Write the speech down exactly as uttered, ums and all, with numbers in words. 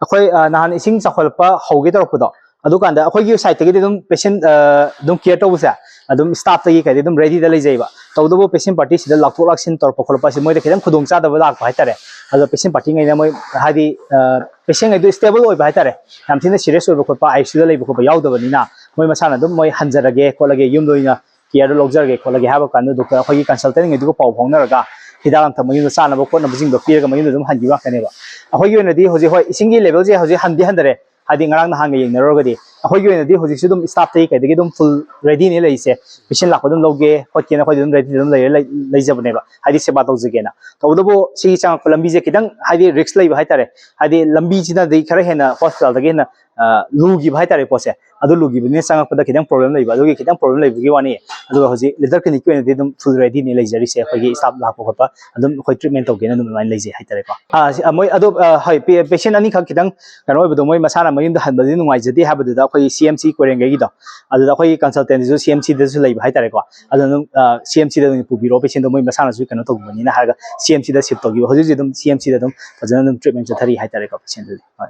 ꯑꯩꯈꯣꯏ ꯑ, ꯅꯍꯥꯟ ꯏꯁꯤꯡ ꯆꯥꯎꯈꯠꯂꯛꯄ ꯍꯧꯒꯦ ꯇꯧꯔꯛꯄꯗꯣ, ꯑꯗꯨꯀꯥꯟꯗ ꯑꯩꯈꯣꯏꯒꯤ ꯁꯥꯏꯠꯇꯒꯤꯗꯤ ꯑꯗꯨꯝ ꯄꯦꯁꯦꯟ ꯑꯗꯨꯝ ꯀꯦꯌꯔ ꯇꯧꯕꯁꯦ ꯑꯗꯨꯝ ꯁ꯭ꯇꯥꯐꯇꯒꯤ ꯀꯩꯗꯤ ꯑꯗꯨꯝ ꯔꯦꯗꯤꯗ ꯂꯩꯖꯩꯕ꯫ ꯇꯧꯕꯇꯕꯨ ꯄꯦꯁꯦꯟ ꯄꯥꯔꯇꯤꯁꯤꯗ ꯂꯥꯛꯊꯣꯛ ꯂꯥꯛꯁꯤꯟ ꯇꯧꯔꯛꯄ ꯈꯣꯠꯂꯛꯄꯁꯦ ꯃꯣꯏꯗ ꯈꯤꯇꯪ ꯈꯨꯗꯣꯡꯆꯥꯗꯕ ꯂꯥꯛꯄ ꯍꯥꯏꯇꯥꯔꯦ꯫ ꯑꯗꯣ ꯄꯦꯁꯦꯟ ꯄꯥꯔꯇꯤꯉꯩꯅ ꯃꯣꯏ ꯍꯥꯏꯗꯤ ꯄꯦꯁꯦꯟꯉꯩꯗꯣ ꯁ꯭ꯇꯦꯕꯜ ꯑꯣꯏꯕ ꯍꯥꯏꯇꯥꯔꯦ, ꯌꯥꯝ ꯊꯤꯅ ꯁꯤꯔꯤꯌꯁ ꯑꯣꯏꯕ ꯈꯣꯠꯄ, ꯑꯥꯏ ꯁꯤ ꯌꯨꯗ ꯂꯩꯕ ꯈꯣꯠꯄ ꯌꯥꯎꯗꯕꯅꯤꯅ ꯃꯣꯏ ꯃꯁꯥꯅ ꯑꯗꯨꯝ ꯃꯣꯏ ꯍꯟꯖꯔꯒꯦ ꯈꯣꯠꯂꯒꯦ, ꯌꯨꯝꯗ ꯑꯣꯏꯅ ꯀꯦꯌꯔꯗꯣ ꯂꯧꯖꯔꯒꯦ ꯈꯣꯠꯂꯒꯦ ꯍꯥꯏꯕ ꯀꯥꯟꯗ ꯗꯣꯛꯇꯔ ꯑꯩꯈꯣꯏꯒꯤ ꯀꯟꯁꯜꯇꯦꯟꯉꯩꯗꯨꯒ ꯄꯥꯎ ꯐꯥꯎꯅꯔꯒ ꯍꯤꯗꯥꯛ ꯂꯥꯡꯊꯛ ꯃꯌꯨꯝꯗ ꯆꯥꯅꯕ ꯈꯣꯠꯅꯕꯁꯤꯡꯗꯣ ꯄꯤꯔꯒ ꯃꯌꯨꯝꯗ ꯑꯗꯨꯝ ꯍꯟꯈꯤꯕ ꯉꯥꯛꯇꯅꯦꯕ꯫ ꯑꯩꯈꯣꯏꯒꯤ ꯑꯣꯏꯅꯗꯤ ꯍꯧꯖꯤꯛ ꯍꯣꯏ ꯏꯁꯤꯡꯒꯤ ꯂꯦꯚꯦꯜꯁꯦ ꯍꯧꯖꯤꯛ ꯍꯟꯗꯤ ꯍꯟꯊꯔꯦ, ꯍꯥꯏꯗꯤ ꯉꯔꯥꯡ ꯅꯍꯥꯟꯒ ꯌꯦꯡꯅꯔꯨꯔꯒꯗꯤ꯫ ꯑꯩꯈꯣꯏꯒꯤ ꯑꯣꯏꯅꯗꯤ ꯍꯧꯖꯤꯛꯁꯨ ꯑꯗꯨꯝ ꯁ꯭ꯇꯥꯐꯇꯒꯤ ꯀꯩꯗꯒꯤ ꯑꯗꯨꯝ ꯐꯨꯜ ꯔꯦꯗꯤꯅꯦ ꯂꯩꯔꯤꯁꯦ꯫ ꯄꯦꯁꯦꯟ ꯂꯥꯛꯄ ꯑꯗꯨꯝ ꯂꯧꯒꯦ ꯈꯣꯠꯀꯦꯅ ꯑꯩꯈꯣꯏꯗꯤ ꯑꯗꯨꯝ ꯔꯦꯗꯤꯗ ꯑꯗꯨꯝ ꯂꯩꯔ ꯂꯩ- ꯂꯩꯖꯕꯅꯦꯕ, ꯍꯥꯏꯗꯤ ꯁꯦꯕꯥ ꯇꯧꯖꯒꯦꯅ꯫ ꯇꯧꯕꯇꯕꯨ ꯁꯤꯒꯤ ꯆꯪꯉꯛꯄ ꯂꯝꯕꯤꯁꯦ ꯈꯤꯇꯪ ꯍꯥꯏꯗꯤ ꯔꯤꯛꯁ ꯂꯩꯕ ꯍꯥꯏꯇꯥꯔꯦ, ꯍꯥꯏꯗꯤ ꯂꯝꯕꯤꯁꯤꯅꯗꯤ ꯈꯔ ꯍꯦꯟꯅ ꯍꯣꯁꯄꯤꯇꯥꯜꯗꯒꯤ ꯍꯦꯟꯅ ꯑ, ꯂꯨꯈꯤꯕ ꯍꯥꯏꯇꯥꯔꯦ ꯄꯣꯠꯁꯦ꯫ ꯑꯗꯨ ꯂꯨꯈꯤꯕꯅꯤꯅ ꯆꯪꯉꯛꯄꯗ ꯈꯤꯇꯪ ꯄ꯭ꯔꯣꯕ꯭ꯂꯦꯝ ꯂꯩꯕ, ꯑꯗꯨꯒꯤ ꯈꯤꯇꯪ ꯄ꯭ꯔꯣꯕ꯭ꯂꯦꯝ ꯂꯩꯕꯒꯤ ꯋꯥꯅꯤ꯫ ꯑꯗꯨꯒ ꯍꯧꯖꯤꯛ ꯂꯤꯇꯜ ꯀ꯭ꯂꯤꯅꯤꯛꯀꯤ ꯑꯣꯏꯅꯗꯤ ꯑꯗꯨꯝ ꯐꯨꯜ ꯔꯦꯗꯤꯅꯤ ꯂꯩꯖꯔꯤꯁꯦ, ꯑꯩꯈꯣꯏꯒꯤ ꯁ꯭ꯇꯥꯐ ꯂꯥꯛꯄ ꯈꯣꯠꯄ ꯑꯗꯨꯝ ꯑꯩꯈꯣꯏ ꯇ꯭ꯔꯤꯠꯃꯦꯟ ꯇꯧꯒꯦꯅ ꯑꯗꯨꯝ ꯑꯗꯨꯃꯥꯏꯅ ꯂꯩꯖꯩ ꯍꯥꯏꯇꯥꯔꯦꯀꯣ꯫ ꯑ, ꯁꯤ, ꯑ, ꯃꯣꯏ ꯑꯗꯣ ꯑ, ꯍꯣꯏ, ꯄꯦ- ꯄꯦꯁꯦꯟ ꯑꯅꯤꯈꯛ ꯈꯤꯇꯪ ꯀꯩꯅꯣ ꯑꯣꯏꯕꯗꯣ, ꯃꯣꯏ ꯃꯁꯥꯅ ꯃꯌꯨꯝꯗ ꯍꯟꯕꯗꯤ ꯅꯨꯡꯉꯥꯏꯖꯗꯦ ꯍꯥꯏꯕꯗꯨꯗ ꯑꯩꯈꯣꯏꯒꯤ ꯁꯤ ꯑꯦꯝ ꯁꯤ ꯀꯣꯏꯔꯦꯡꯒꯩꯒꯤꯗꯣ, ꯑꯗꯨꯗ ꯑꯩꯈꯣꯏꯒꯤ ꯀꯟꯁꯜꯇꯦꯟꯁꯤꯁꯨ ꯁꯤ ꯑꯦꯝ ꯁꯤꯗꯁꯨ ꯂꯩꯕ ꯍꯥꯏꯇꯥꯔꯦꯀꯣ꯫ ꯑꯗꯨꯅ ꯑꯗꯨꯝ ꯁꯤ ꯑꯦꯝ ꯁꯤꯗ ꯑꯗꯨꯝ ꯄꯨꯕꯤꯔꯛꯑꯣ ꯄꯦꯁꯦꯟꯗꯣ, ꯃꯣꯏ ꯃꯁꯥꯅꯁꯨ ꯀꯩꯅꯣ ꯇꯧꯕꯅꯤꯅ ꯍꯥꯏꯔꯒ ꯁꯤ ꯑꯦꯝ ꯁꯤꯗ ꯁꯤꯞ ꯇꯧꯈꯤꯕ꯫ ꯍꯧꯖꯤꯛ ꯍꯧꯖꯤꯛ ꯑꯗꯨꯝ ꯁꯤ ꯑꯦꯝ ꯁꯤꯗ ꯑꯗꯨꯝ ꯐꯖꯅ ꯑꯗꯨꯝ ꯇ꯭ꯔꯤꯠꯃꯦꯟ ꯆꯠꯊꯔꯤ ꯍꯥꯏꯇꯥꯔꯦꯀꯣ ꯄꯦꯁꯦꯟꯗꯨꯗꯤ꯫ ꯍꯣꯏ꯫